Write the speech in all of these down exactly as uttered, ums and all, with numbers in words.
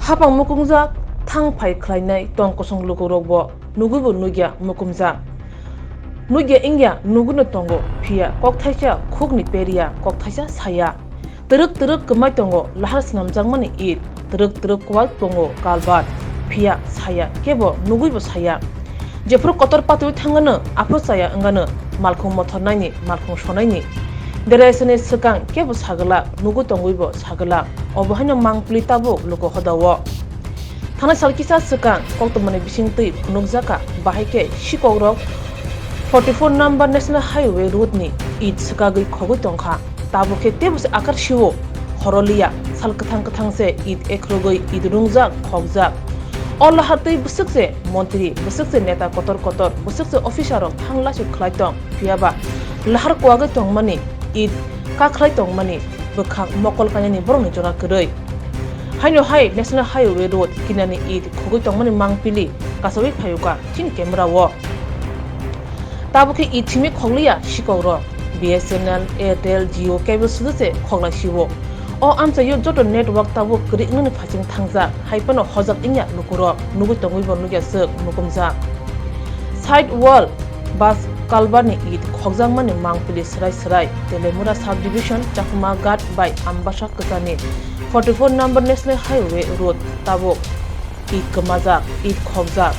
Hapang mukungjak, thang phai khlainai tong kosong lukurokbo nugwibo nugya mukumjak. Nugya wngya nugwino tongo, phiya kokthaisa khukni periya, kokthaisa saya. Twrwk twrwk kwmai tongo lahar swnamjakmani it, twrwk twrwk kwal tongo kalbat, phiya saya kebo nugwibo saya. Jephru kotor patwi thangano, aphru chaya wngano, malkhung mothornaini, malkhung sonaini. Deraisani swkang kebo sagwlak, nugwi tongwibo sagwlak. Obo haino mangpili tabuk luku hodao. Thanai sal kisa swkang koktwmani bisingtwi phunukjakha, bahai khe sikokrok forty four number National Highway road ni it swkagwi khogwi tongkha. Tabuk khe teibo se akar sio, horo liya, sal kwthang kwthang se it ekhorogwi it rungjak, khokjak. O lahatwi bwswk se montri, bwswk se neta kotor kotor, bwswk se officer rok thang laisuk khlai tong, phiyaba lahar kuwagwi tongmani, it kakhlai tongmani bwkhak mokol kainani borokni jora kwrwi. Haino hai National Highway road kinani it khogwi tongmani mangpili kasawi phayuka chini camera o. Tabuk khe it simi khokliya sikokrok, B S N L, Airtel, Jio cable sudu se khoklai sio. O amchaio joto network tabuk kwrwi wngnani phaising thangjak, hai phano hojak wngya lukurok, nugwi tongwibo nugya swk mukumjak. Side wall bus culvert ni it khokjakmani mangpili swrai swrai, Telemura subdivision, Chakma Ghat bai Ambasa kwchani forty four number National Highway road tabuk it kwmajak, it khokjak.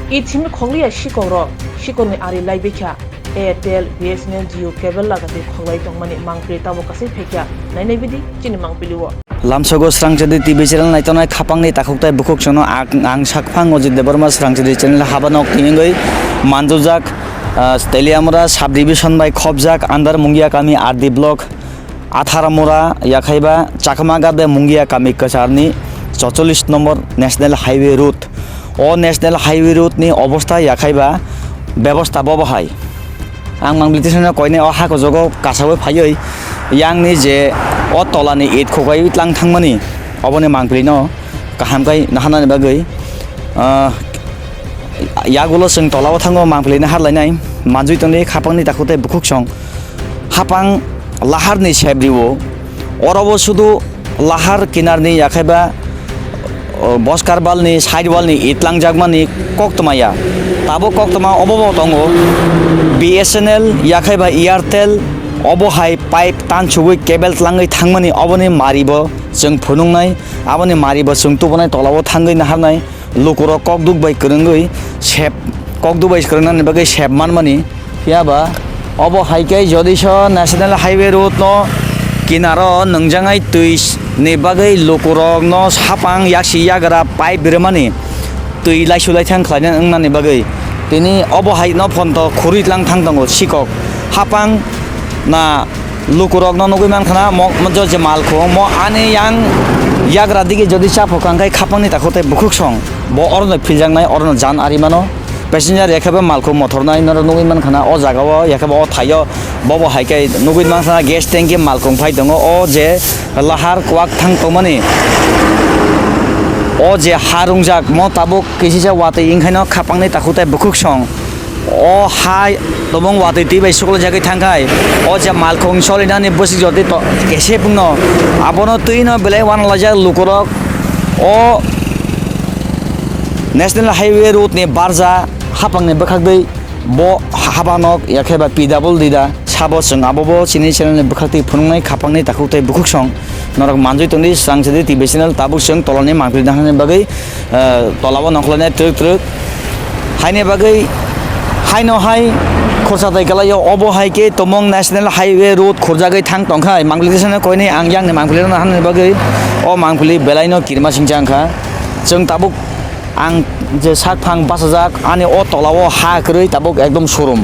It simi khokliya sikokrok, sikokni ari laibaikha. Airtel, B S N L, Jio cable lagatwi khoklai tongmani mangpili tabuk kasai phaikha. Nainai bidi chini mangpili o. Lamsogo Srangchadi T V channel naitongnai khapangni takhuk tai bukhuk sono ang, ang sakphang Ojit Debbarma Srangchadi channel haba nok tiyengwi manjujak, ah, Teliamura subdivision bai khopjak under Mungia kami R D block. Atharamura yakhaiba Chakma Ghat bai Mungia kami kwcharni chorchollis nombor National Highway road. O National Highway road ni obostha yakhaiba bebosta bobo hai. Ang mangpili tisano koinai o hakojogo kasawi phaiwi yangni je o tolani it khogaiwi tlang thangmani oboni mangpilino kaham kai naharnani bagwi, ah, yagulo chwng tolao thango mangpili naharlainai manjwi tongdi khapangni takhuk tai bukhuk song. Hapang laharni sep rio, orobo sudu lahar kinarni yakhaiba, o, boskar balni, side wallni itlang jakmani koktwmaya. Tabuk koktwma obobo tongo, B S N L yakhaiba Airtel obo hai pipe tansugwi cable tlangwi thangmani oboni maribo chwng phunuknai, aboni maribo chwng tubunai tolao thangwi naharnai. Lukurok kokduk bai kwrwngwi sep, kokduk bai kwrwngnani bagwi sep manmani. Phiyaba obo hai khe jodi so National Highway road no kinaro nwngjak ai twi ni bagwi lukurokno hapang yaksi yagra pipe rwmani twi laisu laithang khlaina wngnani bagwi tini obo hai no phonto khurwi tlang thang tongo sikok hapang na. Lukurokno nugwi mankha na mo, mo jo je malkhung mo ani yang yagra dige jodi cha phokha hwnkhe khapangni takhuk tai bukhuk song bo orono philjaknai, orono jan ari mano. Passenger yakheba malkhung mothornai norok nugwi mankha na o jaga o, yakheba o thaio bobo hai khe nugwi mankha na gas tanki malkhung phai tongo. O je lahar kwak thang tongmani o je ha rungjak mo tabuk kisisa watwi wngkhaino khapangni takhuk tai bukhuk song. O hai tobong watwi twi bai suklai jagwi thangkhai, o je malkhung solinani bwswk jotwi to-, kesep wngno, abono twino belai wanalaijak lukurok. O National Highway road ni barja hapangni bwkhak dwi bo ha-, habanok yakheba P W D da sabo chwng abobo chini channel ni bwkhak twi phunuknai khapangni takhuk tai bukhuk song. Norok manjui tongdi, swrang sidi T V channel tabuk chwng tolani mangpili naharnani bagwi, eh, tolabo nongkhlainai twrwk twrwk. Haini bagwi haino hai khorsa tai kalaio, obo hai khe tomong National Highway road khurjagwi thang tongkha, mangpili tisano koinwi ang yakni mangpili naharnani bagwi o mangpili belaino kirima singcha wngkha. Chwng tabuk ang je sak phang bachajak, ani o tolao ha kwrwi tabuk ekdom sorom.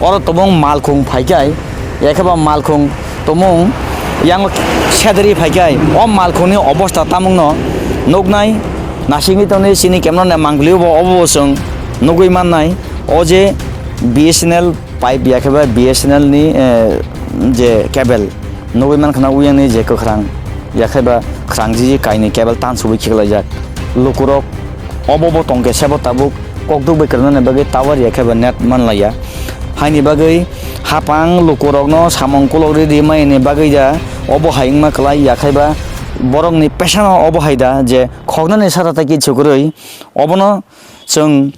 Oro tomong malkhung phaikhai, yakheba malkhung tomong yang sedri phaikhai, o malkhungni obosta tamungno nuknai, nasingwi tongni chini camera ni mangpili bo obo chwng nugwi mannai, o je B S N L pipe yakheba B S N L ni, eh, je cable nugwi mankha na uyangni je kwkhwrang yakheba khwrang jiji kainwi cable tansugwi khiklaijak. Lukurok obo bo tongkhe sebo tabuk kokduk bai kwrwnani bagwi tower yakheba net manlaiya. Haini bagwi hapang lukurokno samung kulok ridi maini bagwi da obo hai wngma kwlai yakheba Borokni pesano obo hai da je khoknani sara tai kichu kwrwi, obono chwng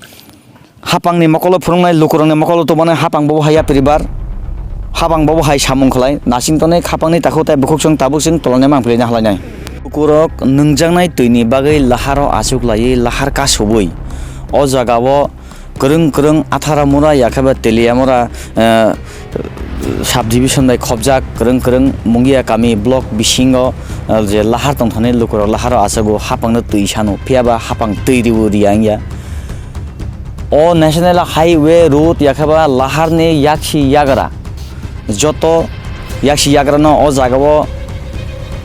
hapangni mokolo phwrwngnai, lukurokni mokolo tubunai hapang bobo hai yapri bar, hapang bobo hai samung khlai, nasing tonwi khapangni takhuk tai bukhuk chwng tabuk chwng tolani mangpili nahalainai. Lukurok nwngjaknai twini bagwi laharo achuk laiwi lahar kasubwi o jagao kwrwng kwrwng Atharamura yakhe ba Teliamura, eh, subdivision bai khobjak kwrwng kwrwng Mungia kami block bisingo, eh, je lahar tongthani lukurok laharo achago hapangno twi sano, phiyaba hapang twi riwi riya wngya. O National Highway road yakhe ba laharni yaksi yagra joto yaksi yagrano o jagao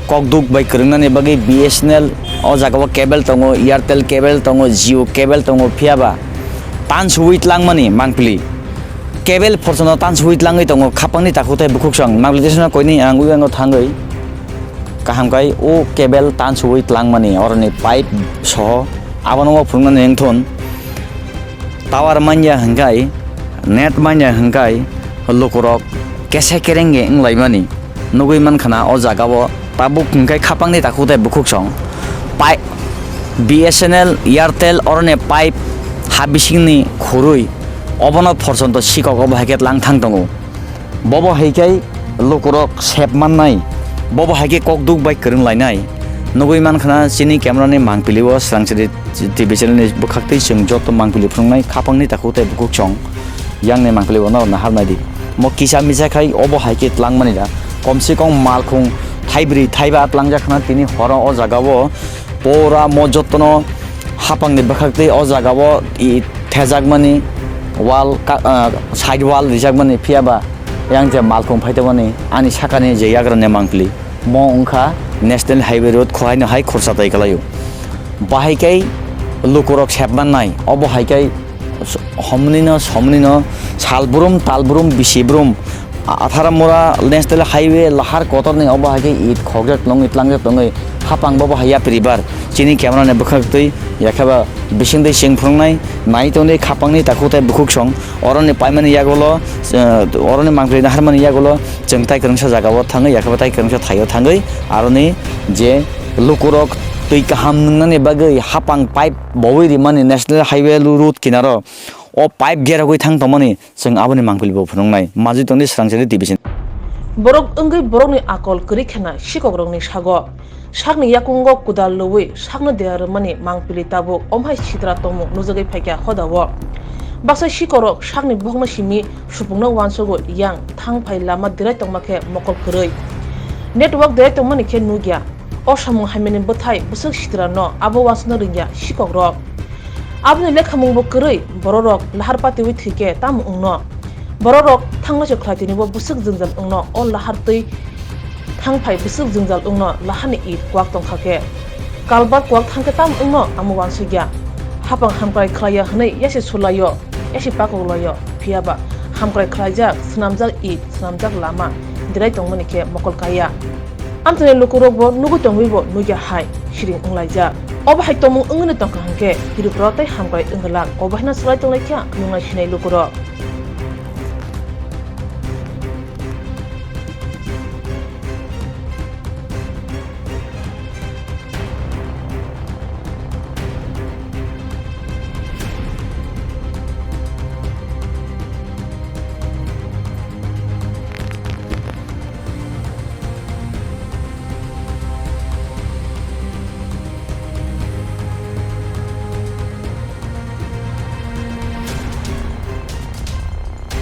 kokduk bai kwrwngnani bagwi B S N L o jagao cable tongo, Airtel cable tongo, Jio cable tongo, phiyaba tansugwi tlangmani mangpili. Cable porsono tansugwi tlangwi tongo, khapangni takhuk tai bukhuk song. Mangpili tesno koini ang ui ango thangwi kaham kai o cable tansugwi tlangmani oroni pipe soho abono o phunuknani wngthun. Tower manya hwnkhe, net manya hwnkhe, lukurok kese kerenge wnglaimani nugwi mankha na o jagao. Tabuk hwnkhe khapangni takhuk tai bukhuk song pai-, B S N L, Airtel oroni pipe ha bisingni khurui obono porjonto sikok obo hai khe tlang thang tongo. Bobo hai khe lukurok sep mannai, bobo hai khe kokduk bai kwrwng lainai. Nugwi mankha na chini camera ni mangpili o Swrangchari T V channel ni bwkhak twi chwng joto mangpili phunuknai khapangni takhuk tai bukhuk song yang ni mangpili bo norok nahar nai di. Mo kisa misa khai obo hai khe tlang mani da. Kom se kom malkhung thaibrwi thaiba tlangjak khna tini horo o jaga o pura mo jotono hapang ni bwkhak twi o jaga o i thejak mani wall ka, ah, side wall rijak mani phiya ba yang je malkhung phai tongmani ani saka ni je yagra ni mangpili mo wngkha National Highway Road khohai no hai khursa tai kwlai o. Bahai khe lukurok sep mannai, obo hai khe s-, homnino, somnino, salbrum, talbrum, bisibrum, a-, Atharamura National Highway lahar kotorni obo hai khe it khokjak tongwi, tlangjak tongwi, hapang bobo hai yapri bar. Chini camera ni bwkhak twi, yakheba bisingtwi chwng phwrwngnai, nai tongwi khapangni takhuk tai bukhuk song, oroni paimani yagulo, eh, oroni mangpili naharmani yagulo, chwng tai kwrwngsa jagao thangwi, yakheba tai kwrwngsa thaio thangwi, aroni je lukurok twi kaham nwngnani bagwi hapang pipe bowi rimani National Highway road kinaro o pipe gerogwi thang tongmani chwng aboni mangpili bo phunuknai. Majwi tongdi Swrangchari T V channel. Borok wngwi borokni akol kwrwi khena sikokrokni sago. Sakni yakungo kwdal lwwi sakno dera rwmani mangpili tabuk omhai sitra tongmung nujagwi phaikha hodao. Baksa sikorok sakni bokhokno simi supungno uansugo yang thang phai lama derai tongma khe mokol kwrwi. Network derai tongmani khe nukya. O samung hamyani bwthai bwswk sitrano abo uansukna rwngya sikokrok. Aboni lekhamungbo kwrwi bororok lahar patiwi thwikhe tamo wngno? Bororok thangnaisok khlai tinibo bwswk jwngjal wngno o lahar twi thang phai bwswk jwngjal wngno laharni it kwak tongkha khe. Kalbar kwak thangkhe tamo wngno amo uansukya. Hapang hamkrai khlaiya hwnwi yasi sulaio, yasi pakoklaio, phiyaba hamkrai khlaijak, swnamjak it, swnamjak lama derai tongmani khe mokol kaiya. Amtwini lukurokbo nugwi tongwibo nukya hai siring wnglaijak. Obo hai tongmung wngwino tongkha hwnkhe, hirikro tei hamkrai wngwlak, obo haino swlai tonglaikha nungnai sinai lukurok.